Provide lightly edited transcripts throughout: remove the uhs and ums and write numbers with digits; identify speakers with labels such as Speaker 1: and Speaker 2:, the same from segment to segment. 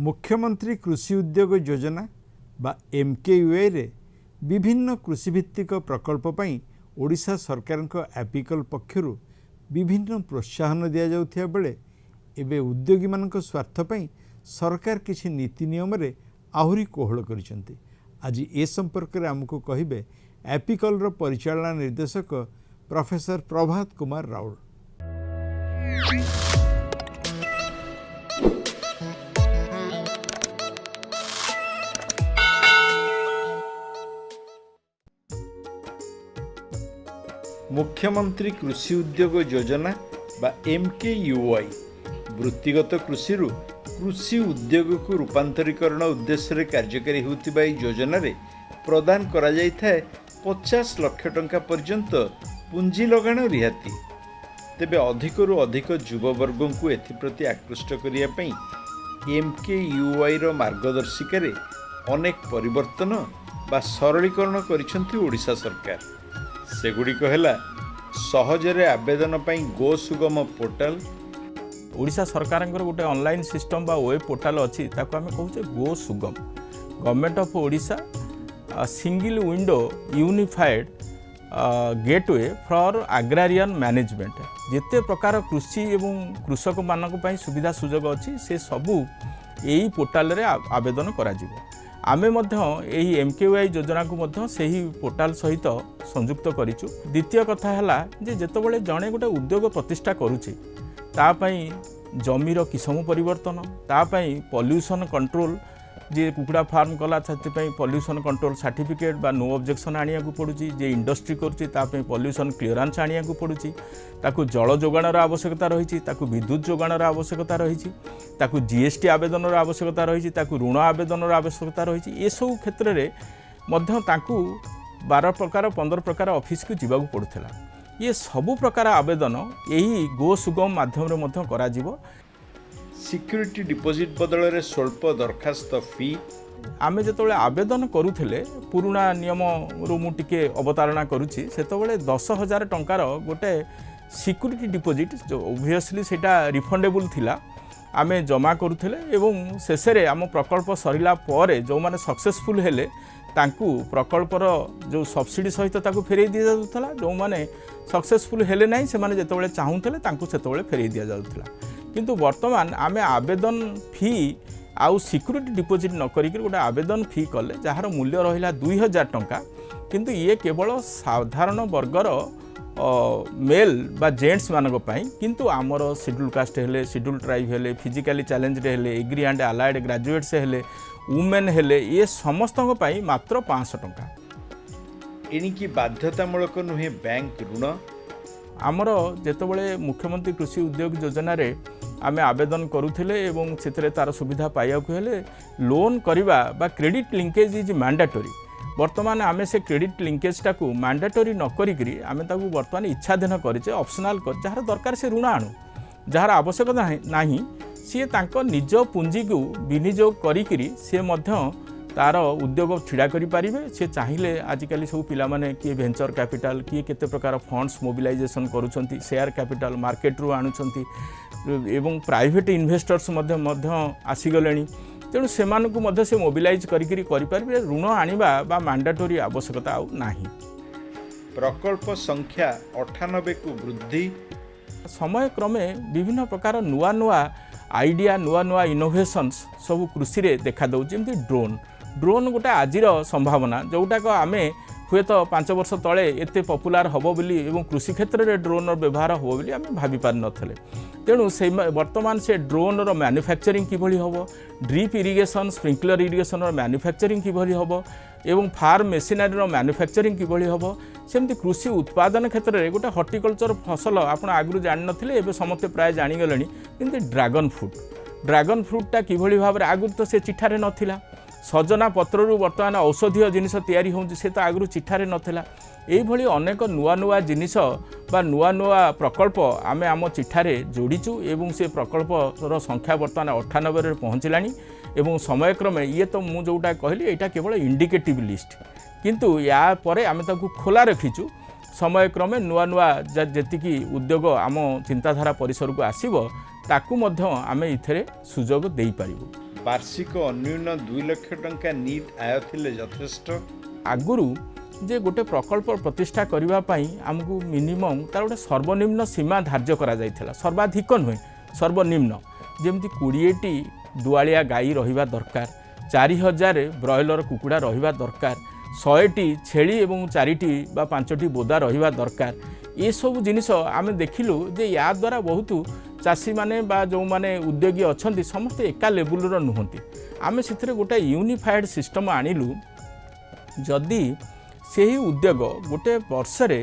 Speaker 1: ମୁଖ୍ୟମନ୍ତ୍ରୀ କୃଷି ଉଦ୍ୟୋଗ ଯୋଜନା ବା ଏମ୍କେୟୁଆଇରେ ବିଭିନ୍ନ କୃଷିଭିତ୍ତିକ ପ୍ରକଳ୍ପ ପାଇଁ ଓଡ଼ିଶା ସରକାରଙ୍କ ଆପିକଲ ପକ୍ଷରୁ ବିଭିନ୍ନ ପ୍ରୋତ୍ସାହନ ଦିଆଯାଉଥିବା ବେଳେ ଏବେ ଉଦ୍ୟୋଗୀମାନଙ୍କ ସ୍ୱାର୍ଥ ପାଇଁ ସରକାର କିଛି ନୀତି ନିୟମରେ ଆହୁରି କୋହଳ କରିଛନ୍ତି। ଆଜି ଏ ସମ୍ପର୍କରେ ଆମକୁ କହିବେ ଆପିକଲର ପରିଚାଳନା ନିର୍ଦ୍ଦେଶକ ପ୍ରଫେସର ପ୍ରଭାତ କୁମାର ରାଉଳ। ମୁଖ୍ୟମନ୍ତ୍ରୀ କୃଷି ଉଦ୍ୟୋଗ ଯୋଜନା ବା ଏମ୍କେୟୁଆଇ ବୃତ୍ତିଗତ କୃଷିରୁ କୃଷି ଉଦ୍ୟୋଗକୁ ରୂପାନ୍ତରୀକରଣ ଉଦ୍ଦେଶ୍ୟରେ କାର୍ଯ୍ୟକାରୀ ହେଉଥିବା ଏହି ଯୋଜନାରେ ପ୍ରଦାନ କରାଯାଇଥାଏ 50 ଲକ୍ଷ ଟଙ୍କା ପର୍ଯ୍ୟନ୍ତ ପୁଞ୍ଜି ଲଗାଣ ରିହାତି। ତେବେ ଅଧିକରୁ ଅଧିକ ଯୁବବର୍ଗଙ୍କୁ ଏଥିପ୍ରତି ଆକୃଷ୍ଟ କରିବା ପାଇଁ ଏମ୍କେୟୁଆଇର ମାର୍ଗଦର୍ଶିକାରେ ଅନେକ ପରିବର୍ତ୍ତନ ବା ସରଳୀକରଣ କରିଛନ୍ତି ଓଡ଼ିଶା ସରକାର। ସେଗୁଡ଼ିକ ହେଲା ସହଜରେ ଆବେଦନ ପାଇଁ ଗୋ ସୁଗମ ପୋର୍ଟାଲ।
Speaker 2: ଓଡ଼ିଶା ସରକାରଙ୍କର ଗୋଟେ ଅନଲାଇନ୍ ସିଷ୍ଟମ୍ ବା ୱେବ୍ ପୋର୍ଟାଲ୍ ଅଛି, ତାକୁ ଆମେ କହୁଛେ ଗୋ ସୁଗମ, Government of Odisha Single Window Unified Gateway for Agrarian Management। ଯେତେ ପ୍ରକାର କୃଷି ଏବଂ କୃଷକମାନଙ୍କ ପାଇଁ ସୁବିଧା ସୁଯୋଗ ଅଛି, ସେ ସବୁ ଏଇ ପୋର୍ଟାଲରେ ଆବେଦନ କରାଯିବ। ଆମେ ମଧ୍ୟ ଏହି ଏମ୍କେୱାଇ ଯୋଜନାକୁ ମଧ୍ୟ ସେହି ପୋର୍ଟାଲ ସହିତ ସଂଯୁକ୍ତ କରିଛୁ। ଦ୍ୱିତୀୟ କଥା ହେଲା ଯେ ଯେତେବେଳେ ଜଣେ ଗୋଟେ ଉଦ୍ୟୋଗ ପ୍ରତିଷ୍ଠା କରୁଛି, ତା ପାଇଁ ଜମିର କିସମ ପରିବର୍ତ୍ତନ, ତା ପାଇଁ ପଲ୍ୟୁସନ୍ କଣ୍ଟ୍ରୋଲ, ଯିଏ କୁକୁଡ଼ା ଫାର୍ମ କଲା ସେଥିପାଇଁ ପଲ୍ୟୁସନ୍ କଣ୍ଟ୍ରୋଲ ସାର୍ଟିଫିକେଟ୍ ବା ନୋ ଅବଜେକ୍ସନ୍ ଆଣିବାକୁ ପଡ଼ୁଛି। ଯିଏ ଇଣ୍ଡଷ୍ଟ୍ରି କରୁଛି, ତା ପାଇଁ ପଲ୍ୟୁସନ୍ କ୍ଲିୟରାନ୍ସ ଆଣିବାକୁ ପଡ଼ୁଛି। ତାକୁ ଜଳ ଯୋଗାଣର ଆବଶ୍ୟକତା ରହିଛି, ତାକୁ ବିଦ୍ୟୁତ୍ ଯୋଗାଣର ଆବଶ୍ୟକତା ରହିଛି, ତାକୁ ଜିଏସ୍ଟି ଆବେଦନର ଆବଶ୍ୟକତା ରହିଛି, ତାକୁ ଋଣ ଆବେଦନର ଆବଶ୍ୟକତା ରହିଛି। ଏସବୁ କ୍ଷେତ୍ରରେ ମଧ୍ୟ ତାଙ୍କୁ 12 ପ୍ରକାର, 15 ପ୍ରକାର ଅଫିସକୁ ଯିବାକୁ ପଡ଼ୁଥିଲା। ଇଏ ସବୁ ପ୍ରକାର ଆବେଦନ ଏହି ଗୋ ସୁଗମ ମାଧ୍ୟମରେ ମଧ୍ୟ କରାଯିବ।
Speaker 1: ସିକ୍ୟୁରିଟି ଡିପୋଜିଟ୍ ବଦଳରେ ସ୍ୱଳ୍ପ ଦରଖାସ୍ତ ଫି।
Speaker 2: ଆମେ ଯେତେବେଳେ ଆବେଦନ କରୁଥିଲେ, ପୁରୁଣା ନିୟମରୁ ମୁଁ ଟିକେ ଅବତାରଣା କରୁଛି, ସେତେବେଳେ 10,000 ଟଙ୍କାର ଗୋଟେ ସିକ୍ୟୁରିଟି ଡିପୋଜିଟ୍, ଓଭିୟସଲି ସେଇଟା ରିଫଣ୍ଡେବୁଲ୍ ଥିଲା, ଆମେ ଜମା କରୁଥିଲେ ଏବଂ ଶେଷରେ ଆମ ପ୍ରକଳ୍ପ ସରିଲା ପରେ ଯେଉଁମାନେ ସକ୍ସେସଫୁଲ୍ ହେଲେ, ତାଙ୍କୁ ପ୍ରକଳ୍ପର ଯେଉଁ ସବସିଡ଼ି ସହିତ ତାକୁ ଫେରାଇ ଦିଆଯାଉଥିଲା। ଯେଉଁମାନେ ସକ୍ସେସଫୁଲ୍ ହେଲେ ନାହିଁ, ସେମାନେ ଯେତେବେଳେ ଚାହୁଁଥିଲେ ତାଙ୍କୁ ସେତେବେଳେ ଫେରାଇ ଦିଆଯାଉଥିଲା। କିନ୍ତୁ ବର୍ତ୍ତମାନ ଆମେ ଆବେଦନ ଫି ଆଉ ସିକ୍ୟୁରିଟି ଡିପୋଜିଟ୍ ନ କରିକି ଗୋଟେ ଆବେଦନ ଫି କଲେ, ଯାହାର ମୂଲ୍ୟ ରହିଲା 2,000 ଟଙ୍କା। କିନ୍ତୁ ଇଏ କେବଳ ସାଧାରଣ ବର୍ଗର ମେଲ୍ ବା ଜେଣ୍ଟସ୍ ମାନଙ୍କ ପାଇଁ। କିନ୍ତୁ ଆମର ସିଡ୍ୟୁଲ୍ କାଷ୍ଟ ହେଲେ, ସିଡ୍ୟୁଲ୍ ଟ୍ରାଇବ୍ ହେଲେ, ଫିଜିକାଲି ଚ୍ୟାଲେଞ୍ଜଡ୍ ହେଲେ, ଏଗ୍ରି ଆଣ୍ଡ ଆଲାଏଡ୍ ଗ୍ରାଜୁଏଟ୍ସ ହେଲେ, ଓମେନ୍ ହେଲେ, ଇଏ ସମସ୍ତଙ୍କ ପାଇଁ ମାତ୍ର 500 ଟଙ୍କା।
Speaker 1: ଏଣିକି ବାଧ୍ୟତାମୂଳକ ନୁହେଁ ବ୍ୟାଙ୍କ ଋଣ।
Speaker 2: ଆମର ଯେତେବେଳେ ମୁଖ୍ୟମନ୍ତ୍ରୀ କୃଷି ଉଦ୍ୟୋଗ ଯୋଜନାରେ ଆମେ ଆବେଦନ କରୁଥିଲେ ଏବଂ ସେଥିରେ ତା'ର ସୁବିଧା ପାଇବାକୁ ହେଲେ ଲୋନ୍ କରିବା ବା କ୍ରେଡ଼ିଟ୍ ଲିଙ୍କେଜ୍ is mandatory. ବର୍ତ୍ତମାନ ଆମେ ସେ କ୍ରେଡ଼ିଟ୍ ଲିଙ୍କେଜ୍ଟାକୁ ମାଣ୍ଡାଟୋରି ନ କରିକିରି ଆମେ ତାକୁ ବର୍ତ୍ତମାନ ଇଚ୍ଛାଧୀନ କରିଛେ, ଅପସନାଲ୍ କରି। ଯାହାର ଦରକାର ସେ ଋଣ ଆଣୁ, ଯାହାର ଆବଶ୍ୟକତା ନାହିଁ ସିଏ ତାଙ୍କ ନିଜ ପୁଞ୍ଜିକୁ ବିନିଯୋଗ କରିକିରି ସିଏ ମଧ୍ୟ ତାର ଉଦ୍ୟୋଗ ଛିଡ଼ା କରିପାରିବେ। ସେ ଚାହିଁଲେ ଆଜିକାଲି ସବୁ ପିଲାମାନେ କିଏ ଭେଞ୍ଚର କ୍ୟାପିଟାଲ, କିଏ କେତେ ପ୍ରକାର ଫଣ୍ଡସ୍ ମୋବିଲାଇଜେସନ୍ କରୁଛନ୍ତି, ସେୟାର କ୍ୟାପିଟାଲ ମାର୍କେଟରୁ ଆଣୁଛନ୍ତି ଏବଂ ପ୍ରାଇଭେଟ୍ ଇନଭେଷ୍ଟର୍ସ ମଧ୍ୟ ଆସିଗଲେଣି। ତେଣୁ ସେମାନଙ୍କୁ ମଧ୍ୟ ସେ ମୋବିଲାଇଜ୍ କରିକିରି କରିପାରିବେ। ଋଣ ଆଣିବା ବା ମାଣ୍ଡାଟୋରି ଆବଶ୍ୟକତା ଆଉ ନାହିଁ।
Speaker 1: ପ୍ରକଳ୍ପ ସଂଖ୍ୟା 98କୁ ବୃଦ୍ଧି।
Speaker 2: ସମୟକ୍ରମେ ବିଭିନ୍ନ ପ୍ରକାର ନୂଆ ନୂଆ ଆଇଡ଼ିଆ, ନୂଆ ନୂଆ ଇନୋଭେସନ୍ସ ସବୁ କୃଷିରେ ଦେଖାଦେଉଛି। ଯେମିତି ଡ୍ରୋନ୍। ଡ୍ରୋନ୍ ଗୋଟେ ଆଜିର ସମ୍ଭାବନା, ଯେଉଁଟାକ ଆମେ ହୁଏତ 5 ବର୍ଷ ତଳେ ଏତେ ପପୁଲାର ହେବ ବୋଲି ଏବଂ କୃଷି କ୍ଷେତ୍ରରେ ଡ୍ରୋନ୍ର ବ୍ୟବହାର ହେବ ବୋଲି ଆମେ ଭାବି ପାରିନଥିଲେ। ତେଣୁ ସେଇ ବର୍ତ୍ତମାନ ସେ ଡ୍ରୋନ୍ର ମ୍ୟାନୁଫ୍ୟାକ୍ଚରିଂ କିଭଳି ହେବ, ଡ୍ରିପ୍ ଇରିଗେସନ୍, ସ୍ପ୍ରିଙ୍କଲର ଇରିଗେସନ୍ର ମ୍ୟାନୁଫ୍ୟାକ୍ଚରିଂ କିଭଳି ହେବ ଏବଂ ଫାର୍ମ ମେସିନାରୀର ମ୍ୟାନୁଫ୍ୟାକ୍ଚରିଂ କିଭଳି ହେବ, ସେମିତି କୃଷି ଉତ୍ପାଦନ କ୍ଷେତ୍ରରେ ଗୋଟେ ହର୍ଟିକଲଚର ଫସଲ ଆପଣ ଆଗରୁ ଜାଣିନଥିଲେ, ଏବେ ସମସ୍ତେ ପ୍ରାୟ ଜାଣିଗଲେଣି, ଯେମିତି ଡ୍ରାଗନ୍ ଫ୍ରୁଟ୍। ଡ୍ରାଗନ୍ ଫ୍ରୁଟ୍ଟା କିଭଳି ଭାବରେ, ଆଗରୁ ତ ସେ ଚିଠାରେ ନଥିଲା। ସଜନା ପତ୍ରରୁ ବର୍ତ୍ତମାନ ଔଷଧୀୟ ଜିନିଷ ତିଆରି ହେଉଛି, ସେ ତ ଆଗରୁ ଚିଠାରେ ନଥିଲା। ଏଇଭଳି ଅନେକ ନୂଆ ନୂଆ ଜିନିଷ ବା ନୂଆ ନୂଆ ପ୍ରକଳ୍ପ ଆମେ ଆମ ଚିଠାରେ ଯୋଡ଼ିଛୁ ଏବଂ ସେ ପ୍ରକଳ୍ପର ସଂଖ୍ୟା ବର୍ତ୍ତମାନ 98ରେ ପହଞ୍ଚିଲାଣି। ଏବଂ ସମୟକ୍ରମେ ଇଏ ତ ମୁଁ ଯେଉଁଟା କହିଲି, ଏଇଟା କେବଳ ଇଣ୍ଡିକେଟିଭ୍ ଲିଷ୍ଟ, କିନ୍ତୁ ୟା ପରେ ଆମେ ତାକୁ ଖୋଲା ରଖିଛୁ। ସମୟକ୍ରମେ ନୂଆ ନୂଆ ଯେତିକି ଉଦ୍ୟୋଗ ଆମ ଚିନ୍ତାଧାରା ପରିସରକୁ ଆସିବ, ତାକୁ ମଧ୍ୟ ଆମେ ଏଥିରେ ସୁଯୋଗ ଦେଇପାରିବୁ।
Speaker 1: ବାର୍ଷିକ ଅନ୍ୟୁନ 2 ଲକ୍ଷ ଟଙ୍କା ନିଟ୍ ଆୟ ଥିଲେ ଯଥେଷ୍ଟ।
Speaker 2: ଆଗରୁ ଯେ ଗୋଟେ ପ୍ରକଳ୍ପ ପ୍ରତିଷ୍ଠା କରିବା ପାଇଁ ଆମକୁ ମିନିମମ୍ ତାର ଗୋଟେ ସର୍ବନିମ୍ନ ସୀମା ଧାର୍ଯ୍ୟ କରାଯାଇଥିଲା, ସର୍ବାଧିକ ନୁହେଁ, ସର୍ବନିମ୍ନ। ଯେମିତି 20ଟି ଦୁଆଳିଆ ଗାଈ ରହିବା ଦରକାର, 4000 ବ୍ରଏଲର କୁକୁଡ଼ା ରହିବା ଦରକାର, 100ଟି ଛେଳି ଏବଂ ଚାରିଟି ବା ପାଞ୍ଚଟି ବୋଦା ରହିବା ଦରକାର। ଏସବୁ ଜିନିଷ ଆମେ ଦେଖିଲୁ ଯେ ୟା ଦ୍ୱାରା ବହୁତ ଚାଷୀମାନେ ବା ଯେଉଁମାନେ ଉଦ୍ୟୋଗୀ ଅଛନ୍ତି, ସମସ୍ତେ ଏକା ଲେବୁଲର ନୁହନ୍ତି। ଆମେ ସେଥିରେ ଗୋଟେ ୟୁନିଫାଏଡ଼୍ ସିଷ୍ଟମ୍ ଆଣିଲୁ। ଯଦି ସେହି ଉଦ୍ୟୋଗ ଗୋଟେ ବର୍ଷରେ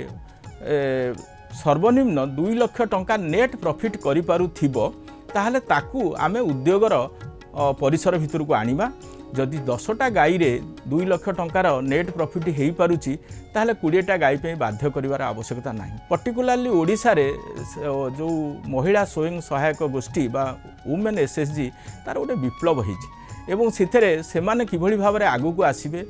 Speaker 2: ସର୍ବନିମ୍ନ 2 ଲକ୍ଷ ଟଙ୍କା ନେଟ୍ ପ୍ରଫିଟ୍ କରିପାରୁଥିବ, ତାହେଲେ ତାକୁ ଆମେ ଉଦ୍ୟୋଗର ପରିସର ଭିତରକୁ ଆଣିବା। ଯଦି 10ଟା ଗାଈରେ 2 ଲକ୍ଷ ଟଙ୍କାର ନେଟ୍ ପ୍ରଫିଟ୍ ହେଇପାରୁଛି, ତାହେଲେ 20ଟା ଗାଈ ପାଇଁ ବାଧ୍ୟ କରିବାର ଆବଶ୍ୟକତା ନାହିଁ। ପର୍ଟିକୁଲାରଲି ଓଡ଼ିଶାରେ ଯେଉଁ ମହିଳା ସ୍ୱୟଂ ସହାୟକ ଗୋଷ୍ଠୀ ବା ଓମେନ୍ ଏସ୍ଏଚ୍ଜି, ତାର ଗୋଟେ ବିପ୍ଳବ ହେଇଛି ଏବଂ ସେଥିରେ ସେମାନେ କିଭଳି ଭାବରେ ଆଗକୁ ଆସିବେ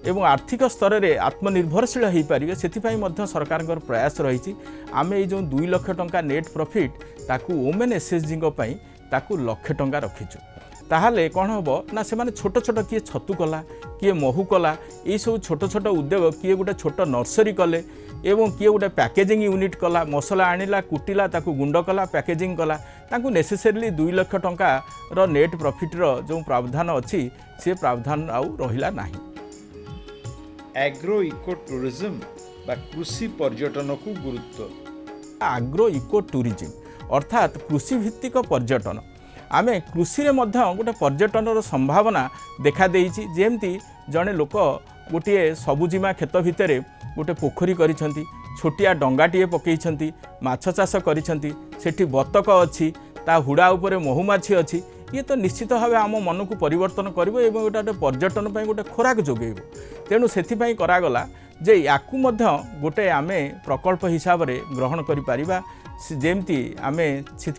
Speaker 2: ଏବଂ ଆର୍ଥିକ ସ୍ତରରେ ଆତ୍ମନିର୍ଭରଶୀଳ ହୋଇପାରିବେ, ସେଥିପାଇଁ ମଧ୍ୟ ସରକାରଙ୍କର ପ୍ରୟାସ ରହିଛି। ଆମେ ଏଇ ଯେଉଁ 2 ଲକ୍ଷ ଟଙ୍କା ନେଟ୍ ପ୍ରଫିଟ୍, ତାକୁ ଓମେନ୍ ଏସ୍ଏଚ୍ଜିଙ୍କ ପାଇଁ ତାକୁ ଲକ୍ଷେ ଟଙ୍କା ରଖିଛୁ। ତାହେଲେ କ'ଣ ହେବ ନା, ସେମାନେ ଛୋଟ ଛୋଟ, କିଏ ଛତୁ କଲା, କିଏ ମହୁ କଲା, ଏଇସବୁ ଛୋଟ ଛୋଟ ଉଦ୍ୟୋଗ, କିଏ ଗୋଟେ ଛୋଟ ନର୍ସରୀ କଲେ ଏବଂ କିଏ ଗୋଟେ ପ୍ୟାକେଜିଂ ୟୁନିଟ୍ କଲା, ମସଲା ଆଣିଲା, କୁଟିଲା, ତାକୁ ଗୁଣ୍ଡ କଲା, ପ୍ୟାକେଜିଂ କଲା, ତାଙ୍କୁ ନେସେସରିଲି 2 ଲକ୍ଷ ଟଙ୍କାର ନେଟ୍ ପ୍ରଫିଟ୍ର ଯେଉଁ ପ୍ରାବଧାନ ଅଛି, ସେ ପ୍ରାବଧାନ ଆଉ ରହିଲା ନାହିଁ।
Speaker 1: ଆଗ୍ରୋ ଇକୋ ଟୁରିଜିମ୍ ବା କୃଷି ପର୍ଯ୍ୟଟନକୁ ଗୁରୁତ୍ୱ।
Speaker 2: ଆଗ୍ରୋ ଇକୋ ଟୁରିଜିମ୍ ଅର୍ଥାତ୍ କୃଷିଭିତ୍ତିକ ପର୍ଯ୍ୟଟନ। ଆମେ କୃଷିରେ ମଧ୍ୟ ଗୋଟେ ପର୍ଯ୍ୟଟନର ସମ୍ଭାବନା ଦେଖାଦେଇଛି। ଯେମିତି ଜଣେ ଲୋକ ଗୋଟିଏ ସବୁଜିମା କ୍ଷେତ ଭିତରେ ଗୋଟେ ପୋଖରୀ କରିଛନ୍ତି, ଛୋଟିଆ ଡଙ୍ଗାଟିଏ ପକାଇଛନ୍ତି, ମାଛ ଚାଷ କରିଛନ୍ତି, ସେଠି ବତକ ଅଛି, ତା ହୁଡ଼ା ଉପରେ ମହୁମାଛି ଅଛି, ଇଏ ତ ନିଶ୍ଚିତ ଭାବେ ଆମ ମନକୁ ପରିବର୍ତ୍ତନ କରିବ ଏବଂ ଏଇଟା ଗୋଟେ ପର୍ଯ୍ୟଟନ ପାଇଁ ଗୋଟେ ଖୋରାକ ଯୋଗାଇବ। ତେଣୁ ସେଥିପାଇଁ କରାଗଲା ଯେ ୟାକୁ ମଧ୍ୟ ଗୋଟେ ଆମେ ପ୍ରକଳ୍ପ ହିସାବରେ ଗ୍ରହଣ କରିପାରିବା। ସେ ଯେମିତି ଆମେ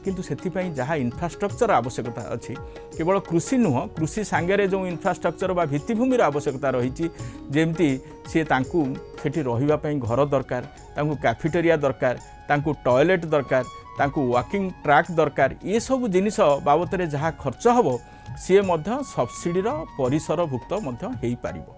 Speaker 2: କିନ୍ତୁ ସେଥିପାଇଁ ଯାହା ଇନଫ୍ରାଷ୍ଟ୍ରକ୍ଚର ଆବଶ୍ୟକତା ଅଛି, କେବଳ କୃଷି ନୁହଁ, କୃଷି ସାଙ୍ଗରେ ଯେଉଁ ଇନଫ୍ରାଷ୍ଟ୍ରକ୍ଚର ବା ଭିତ୍ତିଭୂମିର ଆବଶ୍ୟକତା ରହିଛି, ଯେମିତି ସିଏ ତାଙ୍କୁ ସେଠି ରହିବା ପାଇଁ ଘର ଦରକାର, ତାଙ୍କୁ କ୍ୟାଫେଟେରିଆ ଦରକାର, ତାଙ୍କୁ ଟଏଲେଟ୍ ଦରକାର, ତାଙ୍କୁ ୱାକିଂ ଟ୍ରାକ୍ ଦରକାର, ଏସବୁ ଜିନିଷ ବାବଦରେ ଯାହା ଖର୍ଚ୍ଚ ହେବ, ସିଏ ମଧ୍ୟ ସବସିଡ଼ିର ପରିସରଭୁକ୍ତ ମଧ୍ୟ ହେଇପାରିବ।